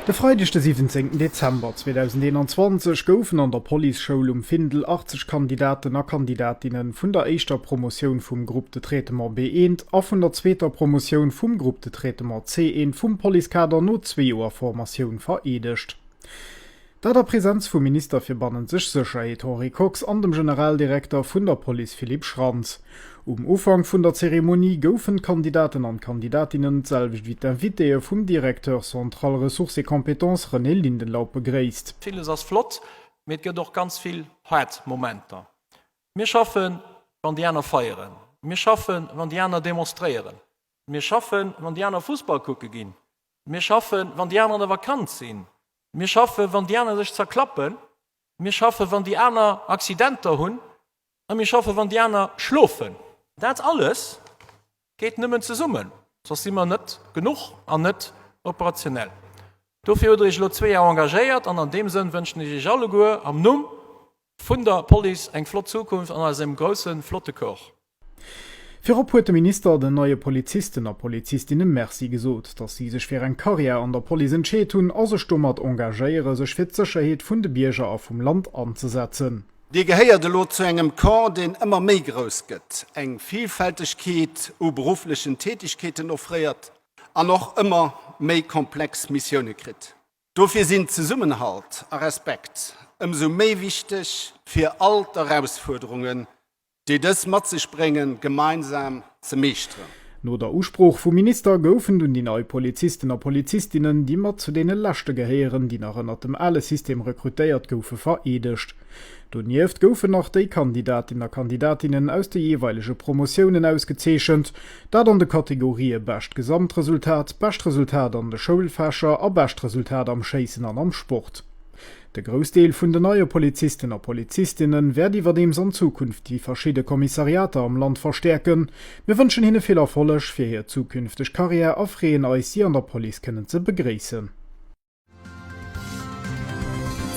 De Freideg de 17 Dezember 2021 goufen an der Policeschoul um Findel 80 Kandidaten a Kandidatinne vun der éischter Promotioun vum Groupe de traitement B1 a vun der zweeter Promotioun vum Groupe de traitement C1 vum Policekader no zwee Joer Formatioun vereedegt. Dat a Presenz vum Minister fir bannenzeg Sécherheet Henri Kox an dem Generaldirekter vun der Police Philippe Schrantz. Um Ufank vun der Zeremonie goufen d'Kandidaten an d'Kandidatinnen d'selwecht wéi d'Invitéë vum Directeur central Ressources et compétences René Lindenlaub begréisst. Villes ass flott, mee et gëtt och ganz vill haart Momenter. Mir schaffen, wann déi aner feieren. Mir schaffen, wann déi aner demonstréieren. Mir schaffen, wann déi aner Fussball kucke ginn. Mir schaffen, wann déi aner an der Vakanz sinn. Mir schaffen, wann déi aner sech zerklappen. Mir schaffen, wann déi aner Accidenter hunn. A mir schaffen, wann déi aner schlofen. Dat alles geet nëmmen zesummen, soss si mer net genuch an net operationell. Dofir hutt Der Iech elo zwee Joer engagéiert an an deem Sënn wënschen ech Iech alleguer am Numm vun der Police eng flott Zukunft an eisem groussen, flotte Corps. Virop huet de Minister den neie Polizisten a Polizistinne Merci gesot, datt si sech fir eng Karriär an der Police entscheet hunn a sech domat engagéiere sech fir d'Sécherheet vun de Bierger a vum Land anzesetzen. Dir gehéiert elo zu engem Corps, deen ëmmer méi grouss gëtt, eng Villfältegkeet u berufflechen Tätigkeeten offréiert an och ëmmer méi komplex Missioune kritt. Dofir sinn Zesummenhalt a Respekt ëmsou méi wichteg, fir all d'Erausfuerderungen, déi dës mat sech bréngen, gemeinsam ze meeschteren. No der Usprooch vum Minister goufen dunn déi nei Polizisten a Polizistinnen, déi mat zu deene leschte gehéieren, déi nach ënnert dem ale System rekrutéiert goufe, vereedegt. Donieft goufen nach déi Kandidatinnen a Kandidatinnen aus de jeeweilege Promotiounen ausgezeechent, dat an de Kategorië Bescht Gesamtresultat, Bescht Resultat an de Schoulfächer a Bescht Resultat am Schéissen an am Sport. De Groussdeel vun den neie Polizisten a Polizistinne wäert iwwerdeems an Zukunft déi verschidde Kommissariater am Land verstäerken. Mir wënschen hinne vill Erfolleg fir hir zukünfteg Karriär a freeën eis, si an der Police kënnen ze begréissen.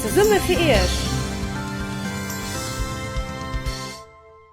Zesumme fir Iech!